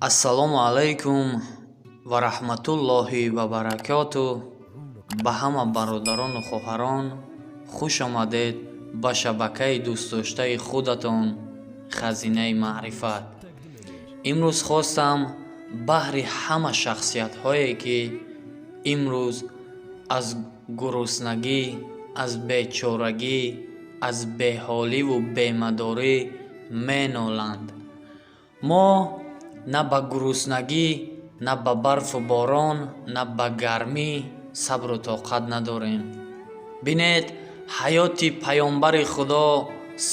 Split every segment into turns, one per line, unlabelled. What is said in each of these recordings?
Ассалому алайкум ва раҳматуллоҳи ва баракоту. Ба ҳама бародарону хоҳарон хуш омадед ба шабакаи дӯстдоштаи худатон, Хазинаи маърифат. Имрӯз хостам баҳри ҳама шахсиятҳое, ки имрӯз аз гуруснагӣ, аз бечорагӣ, аз беҳоливу бемадорӣ меноланд. Мо на ба гуруснагӣ, на ба барфу борон, на ба гармӣ сабру тоқат надорем. Бинед, ҳаёти Паёмбари Худо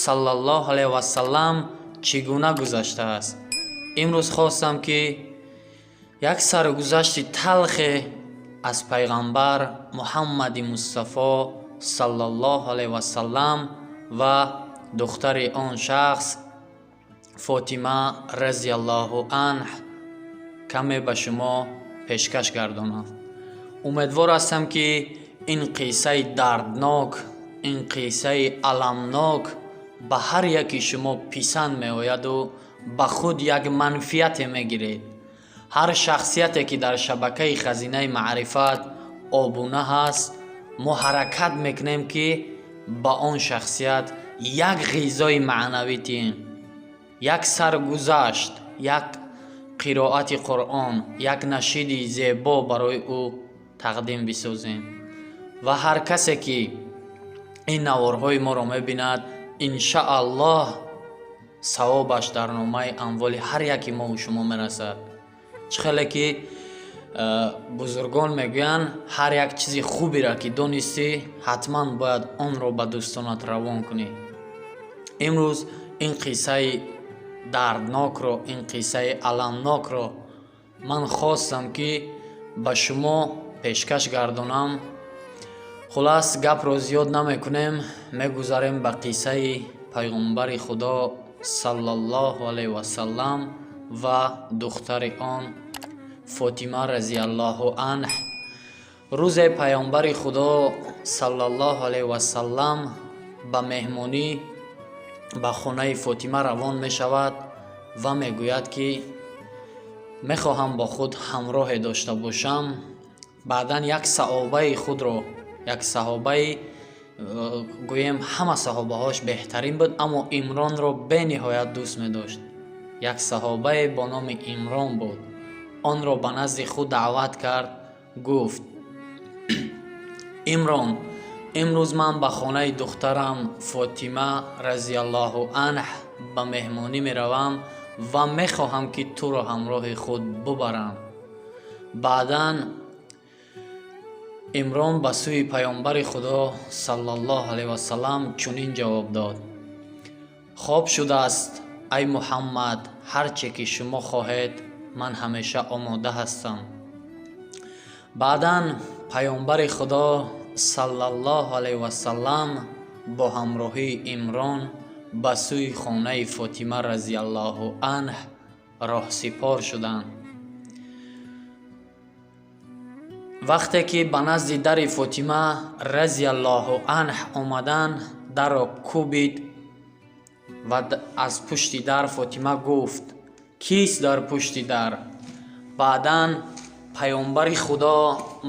саллаллоҳу алайҳи васаллам чӣ гуна гузаштааст. Имрӯз хостам, ки як саргузашти талхе аз Пайғамбар Муҳаммади Мустафо саллаллоҳу алайҳи васаллам ва духтари он шахс Фотима разиаллоҳу анҳ каме ба шумо пешкаш гардонам. Умедвор ҳастам, ки ин қиссаи дарднок, ин қиссаи аламнок ба ҳар яки шумо писанд меояду ба худ як манфиате мегиред. Ҳар шахсияте, ки дар шабакаи Хазинаи маърифат обуна ҳаст, мо ҳаракат мекунем, ки ба он шахсият як ғизои маънавӣ диҳем, як саргузашт, як қироати Қуръон, як нашиди зебо барои ӯ тақдим бисозем. Ва ҳар касе, ки ин наворҳои моро мебинад, иншааллоҳ, савобаш дар номаи амволи ҳар яки мову шумо мерасад. Чӣ хеле ки бузургон мегӯянд, ҳар як чизи хуберо, ки донистӣ, ҳатман бояд онро ба дӯстонат равон кунӣ. Имрӯз ин қиссаи дарднокро, ин қиссаи аламнокро ман хостам, ки ба шумо пешкаш гардонам. Хулас, гапро зиёд намекунем, мегузарем ба қиссаи Пайғомбари Худо саллаллоҳу алайҳи васаллам ва духтари он Фотима разиаллоҳу анҳ. Рӯзе Пайғомбари Худо саллаллоҳу алайҳи васаллам ба меҳмонӣ ба хонаи Фотима равон мешавад ва мегӯяд, ки мехоҳам бо худ ҳамроҳе дошта бошам. Баъдан як саҳобаи худро, як саҳобаи, гӯем, ҳама саҳобаҳош беҳтарин буд, аммо Имронро бениҳоят дӯст медошт. Як саҳобае бо номи Имрон буд, онро ба назди худ даъват кард, гуфт: «Имрон, имрӯз ман ба хонаи духтарам Фотима разиаллоҳу анҳ ба меҳмонӣ меравам ва мехоҳам, ки туро ҳамроҳи худ бубарам». Баъдан Имрон ба сӯи Паёмбари Худо саллаллоҳу алайҳи васаллам чунин ҷавоб дод: «Хоб шудааст, ай Муҳаммад, ҳар че ки шумо хоҳед, ман ҳамеша омода ҳастам». Баъдан Паёмбари Худо саллаллоҳу алайҳи васаллам бо ҳамроҳии Имрон ба сӯи хонаи Фотима разиаллоҳу анҳ роҳсипор шуданд. Вақте ки ба назди дари Фотима разиаллоҳу анҳ омаданд, дарро кӯбид ва аз пушти дар Фотима гуфт: «Кист дар пушти дар?» Баъдан Паёмбари Худо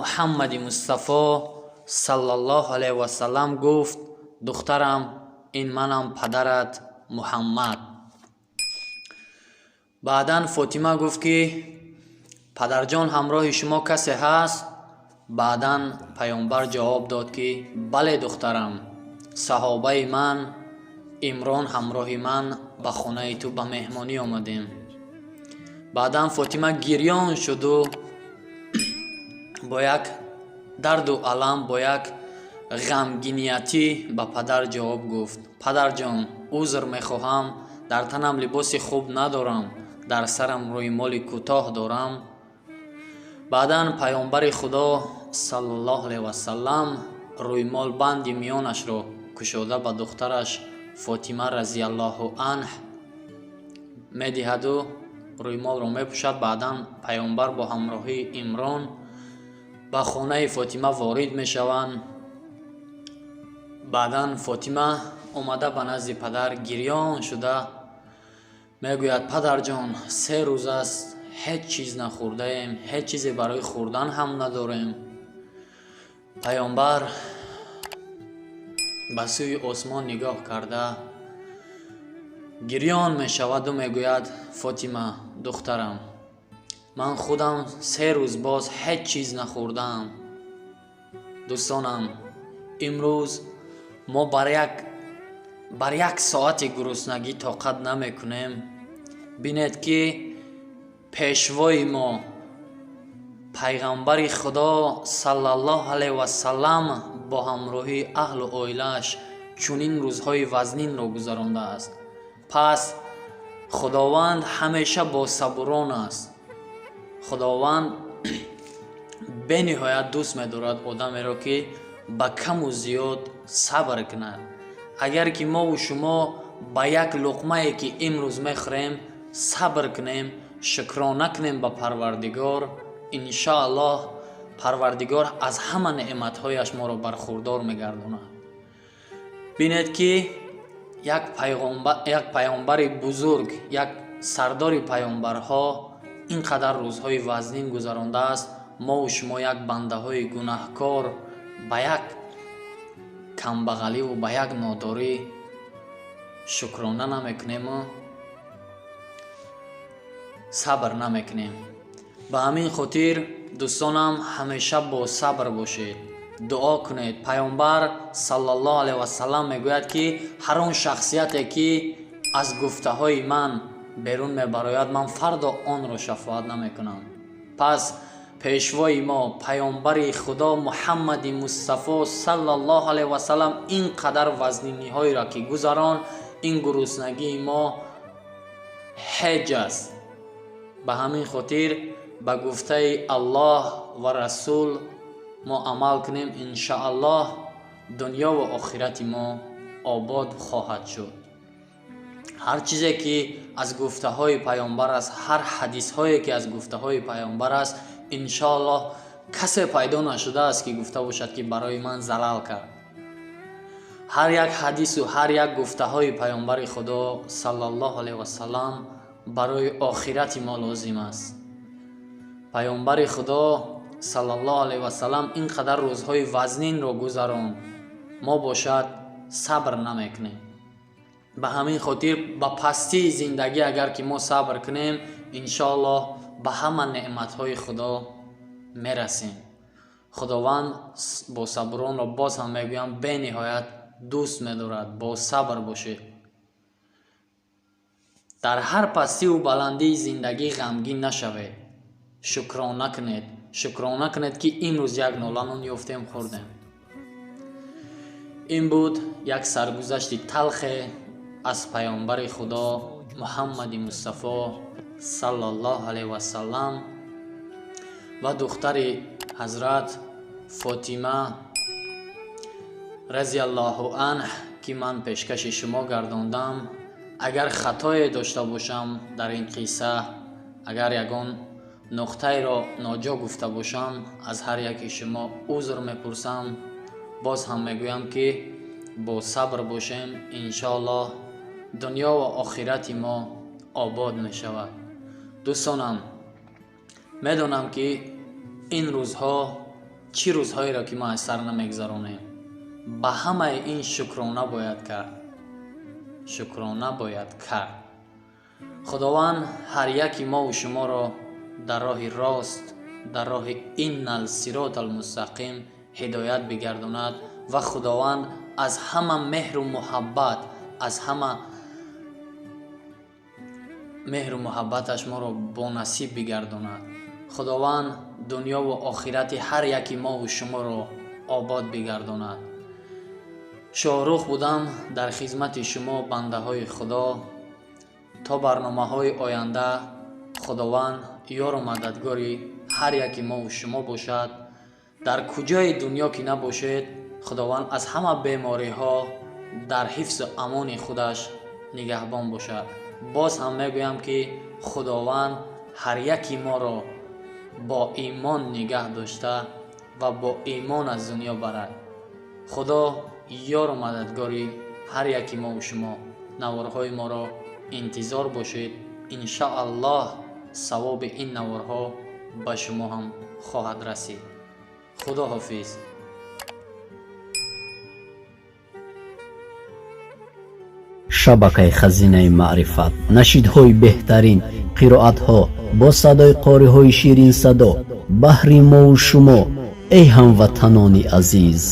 Муҳаммади Мустафо саллаллоҳу алайҳи васаллам гуфт: «Духтарам, ин манам, падарат Муҳаммад». Баъдан Фотима гуфт, ки падарҷон, ҳамроҳи шумо касе ҳаст? Баъдан Паёмбар ҷавоб дод, ки бале, духтарам, саҳобаи ман Имрон ҳамроҳи ман ба хонаи ту ба меҳмонӣ омадем. Баъдан Фотима гирён шуду бо як дарду алам, бо як ғамгиниятӣ ба падар ҷавоб гуфт: «Падарҷон, узр мехоҳам, дар танам либоси хуб надорам, дар сарам рӯймоли кӯтоҳ дорам». Баъдан Паёмбари Худо саллаллоҳу алайҳи васаллам рӯймол банди миёнашро кушода ба духтараш Фотима разиаллоҳу анҳ медиҳаду рӯймолро мепӯшад. Баъдан Паёмбар бо ҳамроҳии Имрон ба хонаи Фотима ворид мешаванд. Баъдан Фотима омада ба назди падар гирён шуда мегӯяд: «Падарҷон, 3 рӯз аст, ҳеҷ чиз нахӯрдаем, ҳеҷ чизе барои хӯрдан ҳам надорем. Паёмбар ба сӯи осмон нигоҳ карда гирён мешаваду мегӯяд: Фотима, духтарам, ман худам 3 рӯз боз ҳеҷ чиз нахӯрдаам. Дӯстонам, имрӯз мо бар як соати гуруснагӣ тоқат намекунем. Бинед, ки пешвои мо пайғамбари Худо саллаллоҳу алайҳи васаллам бо ҳамроҳии аҳлу оилааш чунин рӯзҳои вазнинро гузарондааст. Пас Худованд ҳамеша бо сабурон аст. Худованд бениҳоят дӯст медорад одамеро, ки ба каму зиёд сабр кунад. Агар ки мову шумо ба як луқмае, ки имрӯз мехӯрем, сабр кунем, шукрона кунем ба Парвардигор, иншоаллоҳ Парвардигор аз ҳама неъматҳояш моро бархурдор мегардонад. Бинед, ки як паёмбари бузург, як сардори паёмбарҳо ин қадар рӯзҳои вазнин гузарондааст. Мову шумо як бандаҳои гунаҳкор ба як камбағаливу ба як нодорӣ шукрона намекунему сабр намекунем. Ба ҳамин хотир, дӯстонам, ҳамеша бо сабр бошед, дуо кунед. Паёмбар саллаллоҳу алайҳи васаллам мегӯяд, ки ҳар он шахсияте, ки аз гуфтаҳои ман берун мебарояд, ман фардо онро шафоат намекунам. Пас пешвои мо паёмбари Худо Муҳаммади Мустафо саллаллоҳу алайҳи васаллам ин қадар вазниниҳоеро ки гузарон, ин гуруснагии мо ҳеҷ аст. Ба ҳамин хотир ба гуфтаи Аллоҳ ва Расул мо амал кунем, иншааллоҳ дунё ва охирати мо обод хоҳад шуд. Ҳар чизе, ки аз гуфтаҳои паёмбар аст, ҳар ҳадисҳое, ки аз гуфтаҳои паёмбар аст, иншоаллоҳ касе пайдо нашудааст, ки гуфта бошад, ки барои ман залал кард. Ҳар як ҳадису ҳар як гуфтаҳои паёмбари Худо саллаллоҳу алайҳи васаллам барои охирати мо лозим аст. Паёмбари Худо саллаллоҳу алайҳи васаллам ин қадар рӯзҳои вазнинро гузаронд, мо бошад сабр намекунем. Ба ҳамин хотир ба пастии зиндагӣ агар ки мо сабр кунем, иншоаллоҳ ба ҳама неъматҳои Худо мерасем. Худованд бо сабуронро, боз ҳам мегӯям, бениҳоят дӯст медорад. Бо сабр бошед. Дар ҳар пастиву баландии зиндагӣ ғамгин нашавед, шукрона кунед. Шукрона кунед, ки имрӯз як нола нон ёфтем, хӯрдем. Ин буд як саргузашти талхе аз паёмбари Худо Муҳаммади Мустафо саллаллоҳу алайҳи васаллам ва духтари ҳазрат Фотима разиаллоҳу анҳ, ки ман пешкаши шумо гардондам. Агар хатое дошта бошам дар ин қисса, агар ягон нуқтаеро ноҷо гуфта бошам, аз ҳар яки шумо узр мепурсам. Боз ҳам мегӯям, ки бо сабр бошем, иншоаллоҳ дунё ва охирати мо обод мешавад. Дӯстонам, медонам, ки ин рӯзҳо чӣ рӯзҳоеро ки мо аз сар намегзаронем. Ба ҳамаи ин шукрона бояд кард, шукрона бояд кард. Худованд ҳар яки мову шуморо дар роҳи рост, дар роҳи иннал сиротал мустақим ҳидоят бигардонад ва Худованд аз ҳама меҳру муҳаббат, аз ҳама меҳру муҳаббаташ моро бонасиб бигардонад. Худованд дунёву охирати ҳар яки мову шуморо обод бигардонад. Шоҳрух будам дар хизмати шумо, бандаҳои Худо. То барномаҳои оянда Худованд ёру мададгори ҳар яки мову шумо бошад. Дар куҷои дунё ки набошед, Худованд аз ҳама бемориҳо дар ҳифзу амони худаш нигаҳбон бошад. Боз ҳам мегӯям, ки Худованд ҳар яки моро бо имон нигаҳ дошта ва бо имон аз дунё барад. Худо ёру мададгори ҳар яки мову шумо. Наворҳои моро интизор бошед, иншоаллоҳ. Савоби ин наворҳо ба шумо ҳам хоҳад расид. Худо ҳофиз.
Шабакаи Хазинаи маърифат, нашидҳои беҳтарин, қироатҳо бо садои қориҳои ширинсадо баҳри мову шумо, эй ҳамватанони азиз.